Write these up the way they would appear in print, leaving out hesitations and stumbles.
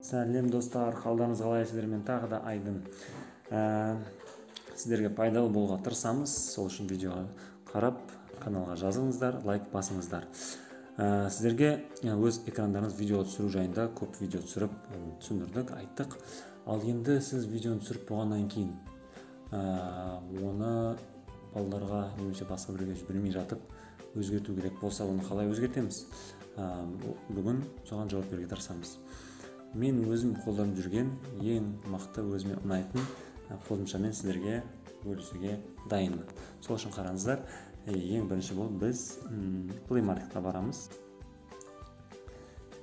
Сәлем достар, қалдарыңыз қалай? Сіздермен тағы да Айдын. Сіздерге пайдалы болуға тырысамыз. Сол үшін видеоға қарап, каналға жазылыңыздар, лайк басыңыздар. Сіздерге өз экрандарыңыз видео түсіру жайында көп видео түсіріп түсіндірдік, айттық. Ал енді сіз видеоны түсіріп болғаннан кейін оны балаларға немесе басқа біреуге жібермей жатып өзгерту керек болса, оны қалай өзгертеміз? Бүгін соған жауап беруге тырысамыз. Мен өзім қолданып жүрген ең мықты, өзіме ұнайтын қосымшамен сіздерге бөлісуге дайынмын. Сол үшін қараңыздар, ең бірінші болып біз Play Marketқа барамыз.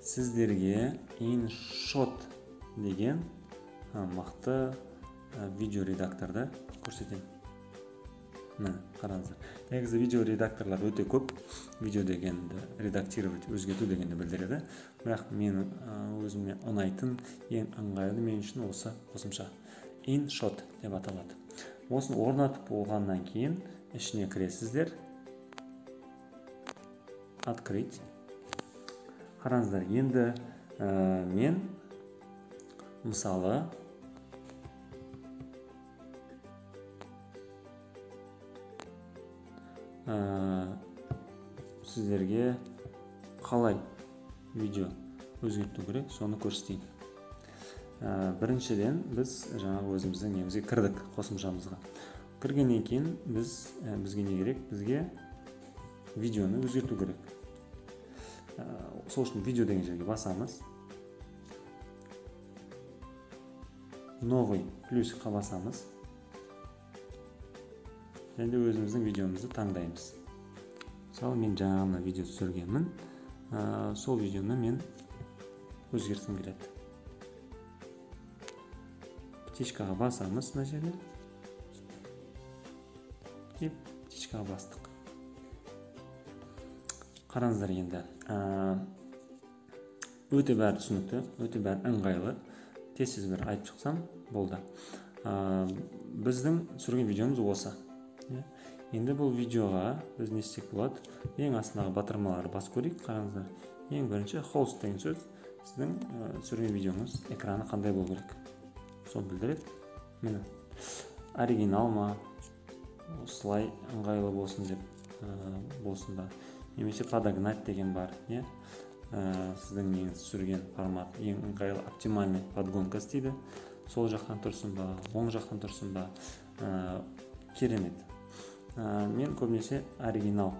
Сіздерге InShot деген мықты видео редакторды көрсетемін. Міне, қараңыздар. Негізі видео редакторлар өте көп. Видео дегенді редактировать, өзгерту дегенді білдіреді. Бірақ мен өзіме ұнайтын, ең ыңғайлы мен үшін осы қосымша InShot деп аталады. Осыны орнатып болғаннан кейін ішіне кіресіздер. Открыть. Қараңыздар, енді мен мысалы сіздерге қалай видео өзгерту керек, соны көрсетейін. Біріншіден біз жаңағы өзіміздің немізге кірдік, қосымшамызға. Кіргеннен кейін бізге не керек? Бізге видеоны өзгерту керек. Сол үшін видео деген жерге басамыз. Новый плюсикқа басамыз. Және өзіміздің видеомызды таңдаймыз. Мысалы, мен жаңа ғана видео түсіргенмін. Сол видеоны мен өзгерткім келеді. Птичкаға басамыз мына жерде. И птичкаға бастық. Қараңыздар енді. Өте бәрі түсінікті, өте бәрі ыңғайлы. Тез-тез бір айтып шықсам болды. Біздің түсірген видеомыз осы. Енді бұл видеоға біз не істесек болады? Ең астындағы батырмаларды басып көрейік. Қараңыздар. Ең бірінші холст деген сөз сіздің түсірген видеоңыз экраны қандай болу керек, соны білдіреді. Міне, оригинал ма, осылай ыңғайлы болсын деп болсын ба, немесе подогнать деген бар, иә? Сіздің неңіз түсірген формат ең ыңғайлы, оптимальный подгонка істейді. Сол жақтан тұрсын ба, оң жақтан тұрсын ба, керемет. Мен көбінесе оригинал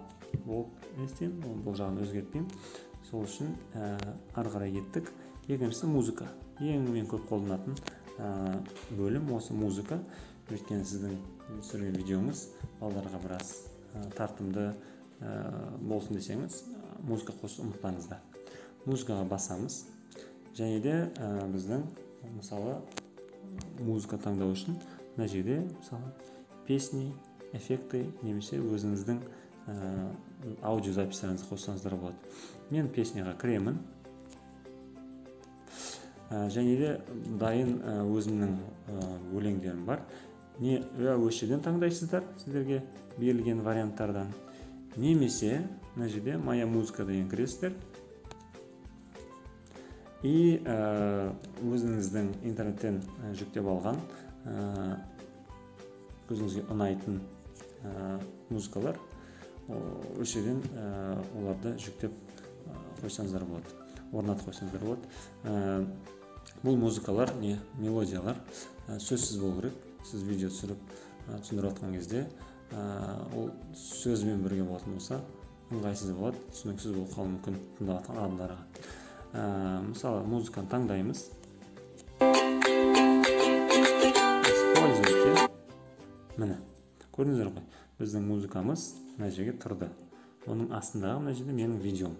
болып істеймін, бұл жағын өзгертпеймін. Сол үшін ары қарай кеттік. Екіншісі музыка. Ең мен көп қолданатын бөлім осы музыка. Өйткені сіздің түсірген видеоңыз балаларға біраз тартымды болсын десеңіз, музыка қосу ұмытпаңыздар. Музыкаға басамыз. Және де біздің мысалы музыка таңдау үшін мына жерде мысалы песни, эффекты немесе өзіңіздің аудиозаписьтеріңізді қоссаңыздар болады. Мен песняға кіремін. Және де дайын өзімнің өлеңдерім бар. Не осы жерден таңдайсыздар, сіздерге берілген варианттардан. Немесе мына жерде моя музыка деген кіресіздер. И өзіңіздің интернеттен жүктеп алған өзіңізге ұнайтын музыкалар, осы жерден оларды жүктеп қойсаңыздар болады, орнатып қойсаңыздар болады. Бұл музыкалар, не мелодиялар сөзсіз болу керек. Сіз видео түсіріп түсіндіріп жатқан кезде ол сөзбен бірге болатын болса ыңғайсыз болады, түсініксіз болып қалуы мүмкін тыңдап жатқан адамдарға. Мысалы, музыканы таңдаймыз. Используйте. Міне, көрдіңіздер ғой, біздің музыкамыз мына жерге тұрды. Оның астындағы мына жерде менің видеом.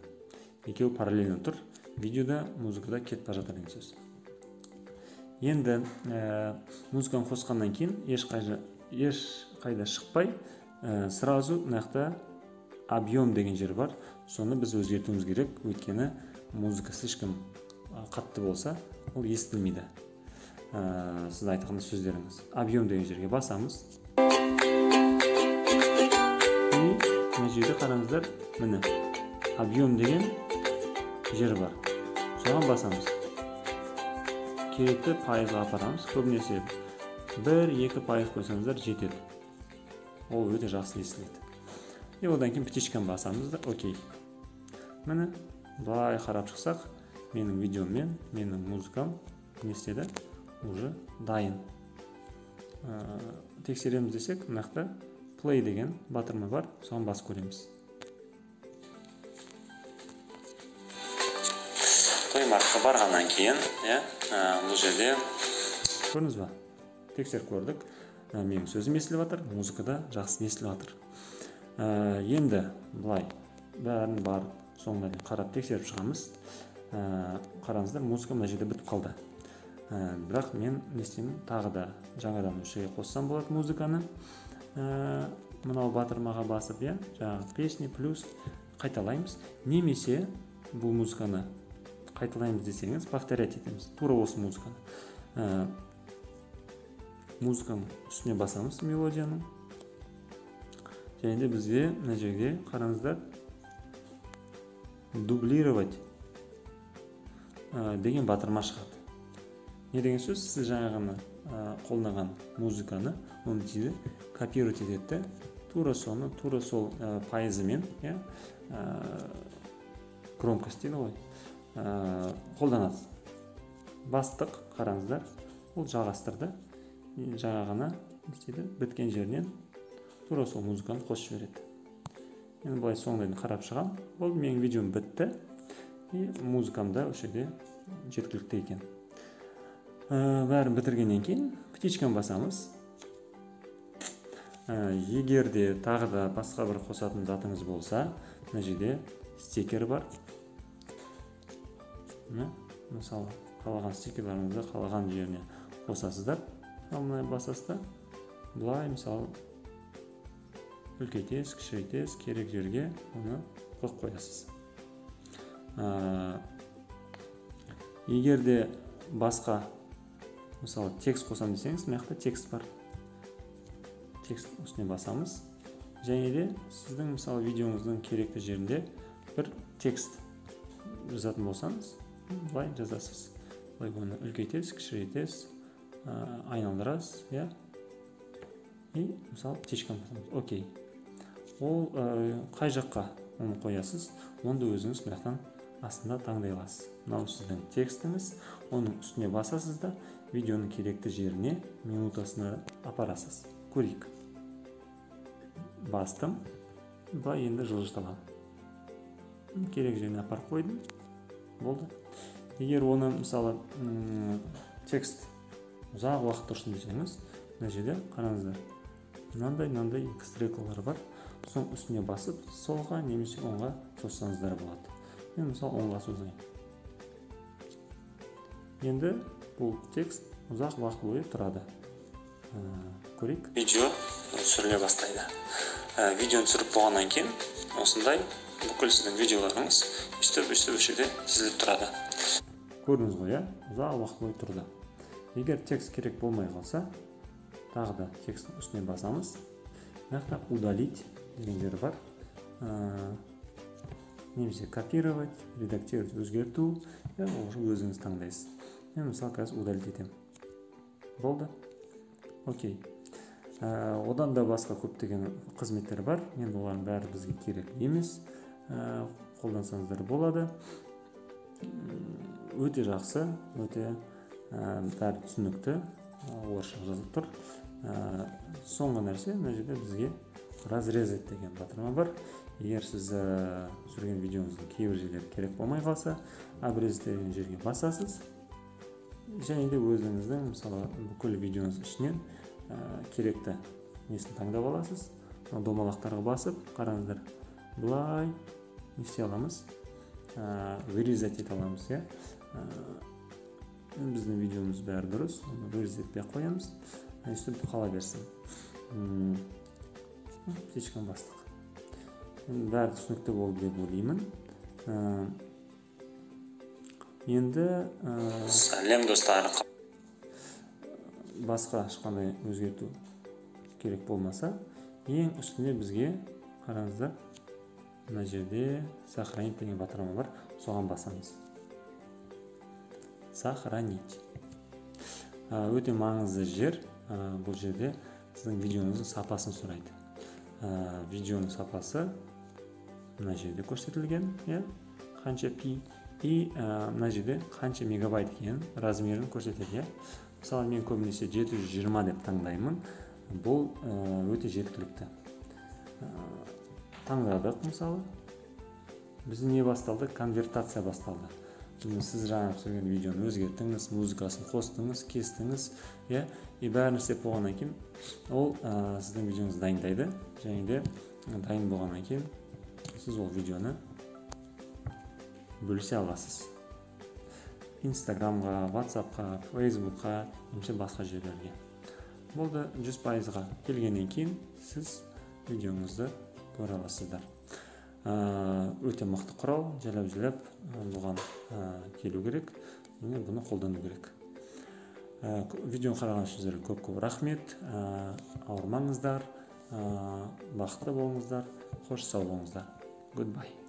Екеуі параллельно тұр. Видеода, музыкада кетіп бара жатыр деген сөз. Енді музыканы қосқаннан кейін ешқайда шықпай, сразу мына жақта объем деген жер бар. Соны біз өзгертуіміз керек, өйткені музыка слишком қатты болса, ол естілмейді. Сіз айтқан сөздеріңіз. Объем деген жерге басамыз. И мына жерде қараңыздар, міне объем деген жер бар. Соған басамыз. Керекті пайызға апарамыз. Көбінесе 1-2% қойсаңыздар жетеді. Ол өте жақсы естіледі. И одан кейін птичканы басамыз да, окей. Міне, былай қарап шықсақ, менің видеом мен менің музыкам не істеді? Уже дайын. Тексереміз десек, мына жақта play деген батырма бар, соған басып көреміз. Той Мартқа барғаннан кейін, бұл жерде көрдіңіз ба? Тексеріп көрдік. Менің сөзім естіліп жатыр, музыка да жақсы естіліп жатыр. Енді былай бәрін барып соңына дейін қарап тексеріп шығамыз. Қараңыздар, музыка мына жерде бітіп қалды. Бірақ мен не істеймін, тағы да жаңадан осы жерге қоссам болады музыканы. Мынау батырмаға басып, иә, жаңағы песни плюс қайталаймыз. Немесе бұл музыканы қайталаймыз десеңіз, повторять етеміз. Тура осы музыканы. Музыканың үстіне басамыз, мелодияның. Және де бізде мына жерде қараңыздар, дублировать деген батырма шығады. Не деген сөз? Сіз жаңағыны қолданған музыканы оны дейді копировать етеді, тура соны, тура сол пайызымен, иә, громкость дейді ғой, қолданады. Бастық, қараңыздар, ол жалғастырды. Жаңағына істейді, біткен жерінен тура сол музыканы қосып жібереді. Енді былай соңына дейін қарап шығамын. Болды, менің видеом бітті. И музыкам да осы жерде жеткілікті екен. Бәрін бітіргеннен кейін птичканы басамыз. Егер де тағы да басқа бір қосатын затыңыз болса, мына жерде стикер бар. Міне, мысалы, қалаған стикерлеріңізді қалаған жеріне қосасыздар. Мына басасыз да, былай мысалы үлкейтесіз, кішірейтесіз, керек жерге оны қойып қоясыз. Егер де басқа мысалы текст қосам десеңіз, мына жақта текст бар. Текст үстіне басамыз. Және де сіздің мысалы видеоңыздың керекті жерінде бір текст жазатын болсаңыз, былай жазасыз. Былай оны үлкейтесіз, кішірейтесіз, айналдырасыз, иә. И мысалы птичканы басамыз. Окей. Ол қай жаққа оны қоясыз, оны да өзіңіз мына жақтан астында таңдай аласыз. Мынау сіздің текстіңіз, оның үстіне басасыз да видеоның керекті жеріне, минутасына апарасыз. Көрейік. Бастым. Былай енді жылжыта аламын. Керек жеріне апарып қойдым. Болды. Егер оны мысалы текст ұзақ уақыт тұрсын десеңіз, мына жерде қараңыздар, мынандай екі стрелкалар бар. Соның үстіне басып, солға немесе оңға созсаңыздар болады. Мен мысалы оңға созайын. Енді бұл текст ұзақ уақыт бойы тұрады. Көрейік. Видео түсіріле бастайды. Видеоны түсіріп болғаннан кейін осындай бүкіл сіздің видеоларыңыз өстіп осы жерде тізіліп тұрады. Көрдіңіз ғой, иә? Ұзақ уақыт бойы тұрды. Егер текст керек болмай қалса, тағы да тексттің үстіне басамыз. Мына жақта удалить деген жері бар. Немесе копировать, редактировать, өзгерту, ол өзіңіз таңдайсыз. Мен мысалы қазір удалить етемін. Болды. Окей. Одан да басқа көптеген қызметтер бар. Енді олардың бәрі бізге керек емес. Қолдансаңыздар болады. Өте жақсы, өте бәрі түсінікті, орысша жазылып тұр. Соңғы нәрсе, мына жерде бізге разрезать деген батырма бар. Егер сіз түсірген видеоңыздың кейбір жерлері керек болмай қалса, обрезать деген жерге басасыз. Және де өзіңіздің мысалы бүкіл видеоңыз ішінен керекті несін таңдап аласыз. Домалақтарға басып, қараңыздар, былай не істей аламыз, вырезать ете аламыз, иә. Біздің видеомыз бәрі дұрыс, оны вырезать етпей қоямыз, өйстіп қала берсін. Птичканы бастық. Енді бәрі түсінікті болды деп ойлаймын. Енді сәлем достар. Басқа ешқандай өзгерту керек болмаса, ең үстінде бізге қараңыздар, мына жерде сохранить деген батырма бар, соған басамыз. Сохранить. Өте маңызды жер, бұл жерде сіздің видеоңыздың сапасын сұрайды. Видеоның сапасы мына жерде көрсетілген, иә, қанша пи, и мына жерде қанша мегабайт екенін, размерін көрсетеді, иә. Мысалы, мен көбінесе 720 деп таңдаймын. Бұл өте жеткілікті. Таңдадық, мысалы. Бізде не басталды? Конвертация басталды. Сіз жаңа түсірген видеоны өзгерттіңіз, музыкасын қостыңыз, кестіңіз, иә, и бәрін істеп болғаннан кейін ол сіздің видеоңызды дайындайды, және де дайын болғаннан кейін сіз ол видеоны бөлісе аласыз Инстаграмға, Ватсапқа, Фейсбукқа немесе басқа жерлерге. Болды, 100%-ға келгеннен кейін сіз видеоңызды көре аласыздар. Өте мықты құрал, жайлап-жайлап бұған келу керек, және бұны қолдану керек. Видеоны қараған үшін сіздерге көп-көп рахмет. Ауырмаңыздар, бақытты болыңыздар, қош сау болыңыздар. Goodbye.